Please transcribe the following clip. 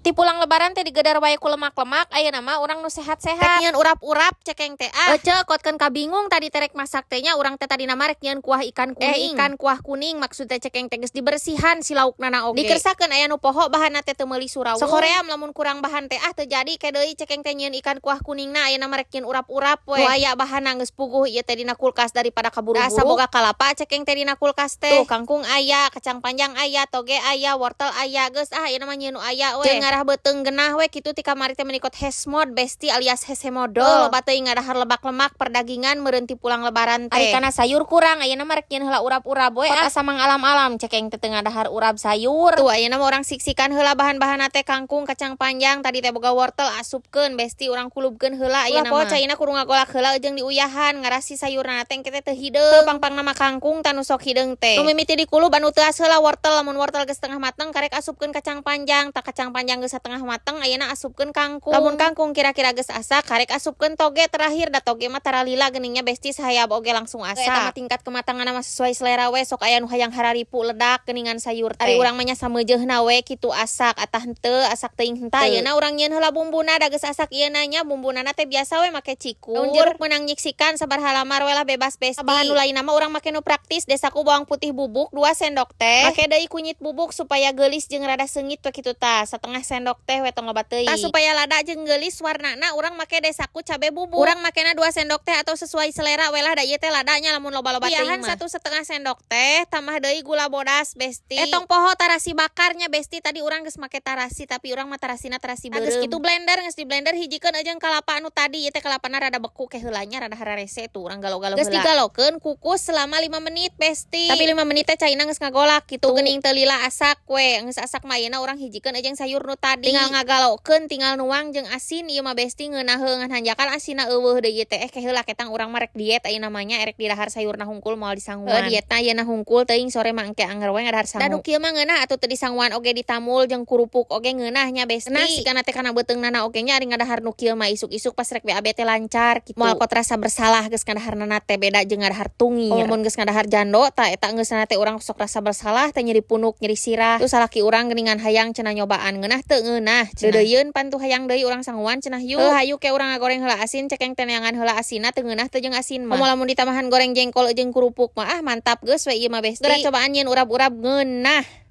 Ti pulang Lebaran teh digedar wae ku lemak-lemak, ayeuna mah urang nu sehat-sehat. Rek nyieun urap-urap cekeng teh ah. Ece kotkeun kabingung tadi teh rek masak teh nya, urang teh tadina mah rek nyieun kuah ikan kuning. Eh, ikan kuah kuning maksud teh cekeng teh, geus dibersihan si laukna oge. Dikersakeun aya nu poho bahanna teh, teu meuli surawung. Sok hoream lamun kurang bahan teh ah, teu jadi ke deui cekeng teh nyieun ikan kuah kuningna. Ayeuna mah rek nyieun urap-urap we. Nu aya bahanna geus puguh ieu teh dina kulkas daripada kaburu-buru. Asa boga kalapa cekeng teh dina kulkas teh. Tuh, kangkung aya, kacang panjang aya, toge aya, wortel aya, geus ah, ayeuna mah nyieun nu aya we. Jeung ngarah beuteung genah we kitu. Ti kamari teh menikot hesmod, besti, alias hese modol. Loba teuing ngadahar lebak-lemak perdagingan meureun ti pulang Lebaran teh. Ari kana sayur kurang, ayeuna mah rek nyieun heula urap-urap we ah. Asa alam-alam cekeng teh teu ngadahar urap sayur. Tuh, ayeuna mah urang siksikan heula bahan-bahanna teh, kangkung, kacang panjang, tadi teh boga wortel, asupkeun, besti, urang kulubkeun heula ayeuna mah. Caina kudu ngagolak heula jeung diuyahan ngarasi sayurna teh engke teh teu hideung. Pang-pangna mah kangkung tanu sok hideung teh. Nu mimiti dikulub anu teuas heula wortel. Lamun wortel geus setengah mateng, karek asupkeun kacang panjang. Tah, kacang panjang geus satengah mateng, ayeuna asupkeun kangkung. Lamun kangkung kira-kira geus asak, karek asupkeun toge terakhir. Da toge mah tara lila geuning nya, besti, sahayab oge langsung asak. Eta mah tingkat kematangan mah sesuai selera we, sok aya nu hayang hararipu ledak geuningan sayur teh. Ari urang mah nya sameujeuhna we kitu, asak atah henteu, asak teuing henteu. Ayeuna urang nyieun heula bumbuna, da geus asak ieu nya. Bumbuna teh biasa we make cikur. Daun jeruk meunang nyiksikan sabaraha lamar we lah, bebas, besti. Bahan nu lainna mah urang make nu praktis, desaku bawang putih bubuk 2 sendok teh, make deui kunyit bubuk supaya geulis jeung rada seungit we kitu, tah setengah sendok teh we, tong loba teuing. Tah, supaya lada jeung geulis warnana, urang make desaku cabe bubuk, urang makena 2 sendok teh atau sesuai selera we lah, da ieu teh ladanya lamun loba-loba teuing mah. 1,5 sendok teh, tambah deui gula bodas, besti. Eh, tong poho tarasi bakarnya, besti. Tadi urang geus make tarasi, tapi urang mah tarasina tarasi beureum. Geus kitu blender, geus di blender hijikeun jeung kalapa anu tadi. Ieu teh kalapana rada beku ke heula nya, rada hararese. Tuh, urang galo-galo heula. Geus digalokeun, kukus selama 5 menit, besti. Tapi 5 menit teh caina geus ngagolak kitu geuning, teu lila, asak we. Geus asak mah ayeuna urang hijikeun jeung sayur nu tadi, tinggal ngagalokeun, tinggal nuang jeung asin ieu mah, besti. Ngeunaheun, ngan hanjakal asinna euweuh deui ieu teh. Eh, ke heula ketang urang mah rek diet ayeuna mah nya, erek didahar sayurna hungkul, moal disanguan. Heuh, dietna ayeuna hungkul teuing, sore mah engke anger we ngadahar sangu. Da nu kieu mah ngeunah atuh, teu disanguan oge, ditamul jeung kurupuk oge ngeunah nya, besti. Nah, sigana teh kana beuteungnana oge nya, ari ngadahar nu kieu mah isuk-isuk pas rek BAB teh lancar kitu. Moal kot rasa bersalah geus ngadaharna teh, beda jeung ngadahar tungir. Mun geus ngadahar jando tah, eta geusna teh urang sok rasa bersalah teh, nyeri punuk, nyeri sirah. Tuh salaki urang geuningan hayang cenah nyobaan, ngeunah teu ngeunah cenah. Deudeuieun pan tuh, hayang deui urang sanguan cenah, yuk. Heuh, hayu ke urang ngagoreng heula asin, cekeng teh neangan heula asinna, teu ngeunah teu jeung asin mah. Komo lamun ditambahan goreng jengkol jeung kerupuk mah, ah, mantap geus we ieu mah, besti. Geura cobaan nyieun urap-urap, ngeunah.